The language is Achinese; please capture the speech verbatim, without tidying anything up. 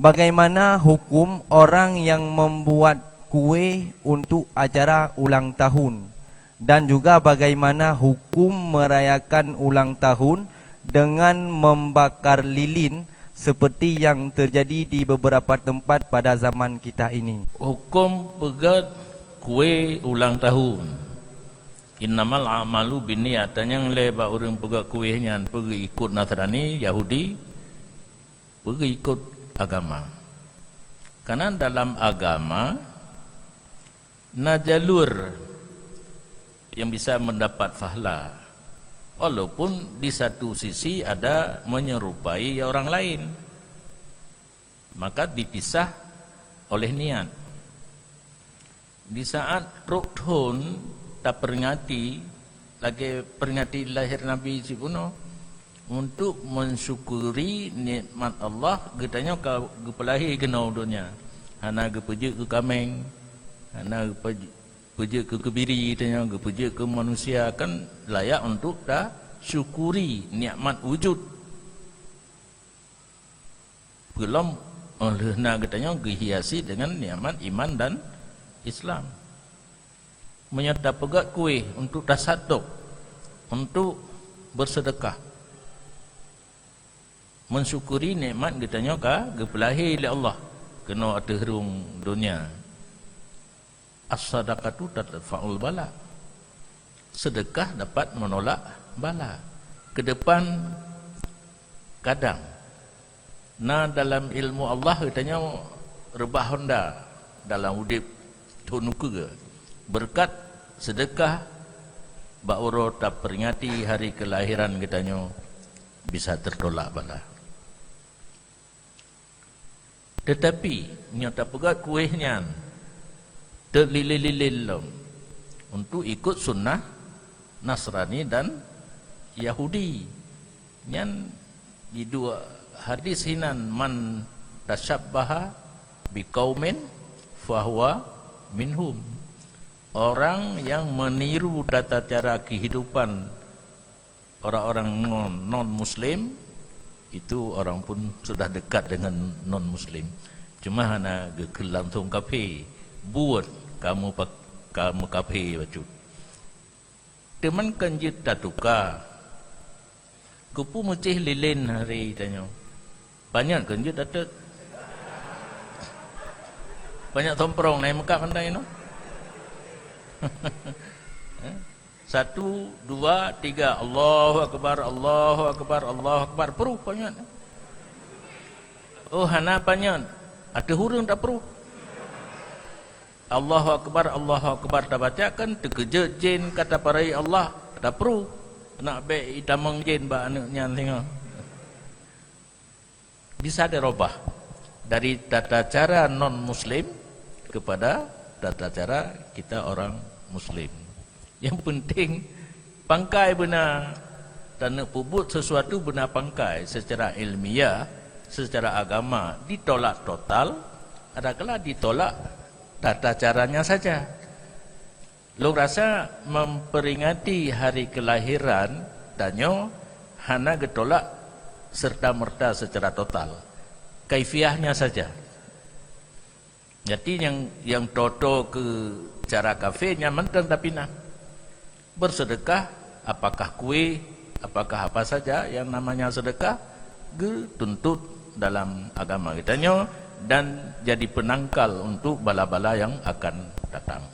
Bagaimana hukum orang yang membuat kue untuk acara ulang tahun? Dan juga bagaimana hukum merayakan ulang tahun dengan membakar lilin seperti yang terjadi di beberapa tempat pada zaman kita ini? Huköm peugöt kue ulang tahun. Innamal a'malu binniyat. Tanyong lé bak ureuëng peugöt kue nyan, peue geuikot Nasrani, Yahudi, peue geuikot agama. Karena dalam agama na jalur yang bisa mendapat pahala, walaupun di satu sisi ada menyerupai orang lain, maka dipisah oleh niat. Di saat trok thon taperingati lagée peringati lahé Nabi sibunoe, untuk mensyukuri nikmat Allah geutanyoe ka geupeulahé keunoe donya. Hana geupeujeuet keu kaméng, hana geupeujeuet keu keubiri tanyoe, geupeujeuet keu manusia, kan layak untuk tasyukuri nikmat wujud. Peulom, óh lheueh na geutanyoe geuhiasi deungon nikmat iman dan Islam. Meunyoe tapeugöt kue untuk tasadok, untuk beuseudeukah, mensyukuri nikmat geutanyoe ka geupeulahé lé Allah keunoe ateueh rhueng donya. As-sadaqatu tadfa'ul bala. Sedekah dapat menolak bala. Kedepan kadang na dalam ilmu Allah geutanyoe reubah honda dalam udeb thon ukeue beureukat sedekah bak uroe taperingati hari keulahiran geutanyoe bisa teutolak bala. Teutapi, nyoe tapeugöt kueh nyan teuk lilén-lilén lom untuk ikot sunnah Nasrani dan Yahudi. Nyan di dua hadis hinan, "Man tasyabbaha biqaumin fahuwa minhum." Orang yang meniru tata cara kehidupan orang-orang non, non-muslim, itu orang pun sudah dekat dengan non-muslim. Cuma hana geukheun langsung kafé, buet kamu pak-, kamu kafé bacut. Teuma kan jeuet tatuka. Keupeue meucéh lilén hari tanyoe? Panyöt kan jeuet tateuk? Panyöt somprong nai meukat mandai nyoe? Eh? Satu, dua, tiga. Allahu Akbar, Allahu Akbar, Allahu Akbar. Pruh panyöt. Oh, hana panyöt. Ateueh ureuëng tapruh. Allahu Akbar, Allahu Akbar tabaca kan teukeujot jén ka taparai Allah. Tapruh. Nak bék itamong jén bak aneuëk nyan singoh. Bisa dirubah dari tata cara non-muslim kepada tata cara kita orang muslim. Yang penting pangkai beuna, dan peubuet sesuatu beuna pangkai secara ilmiah, secara agama ditolak total, adakala ditolak tata caranya saja. Lôn rasa memperingati hari kelahiran tanyoe hana geutolak serta-merta secara total. Kaifiahnya saja. Jadi nyang, nyang toto keu cara kafé nyan mantong tapinah. Bersedekah, apakah kueh, apakah apa saja yang namanya sedekah, geutuntot dalam agama geutanyoe dan jadi penangkal untuk bala-bala yang akan datang.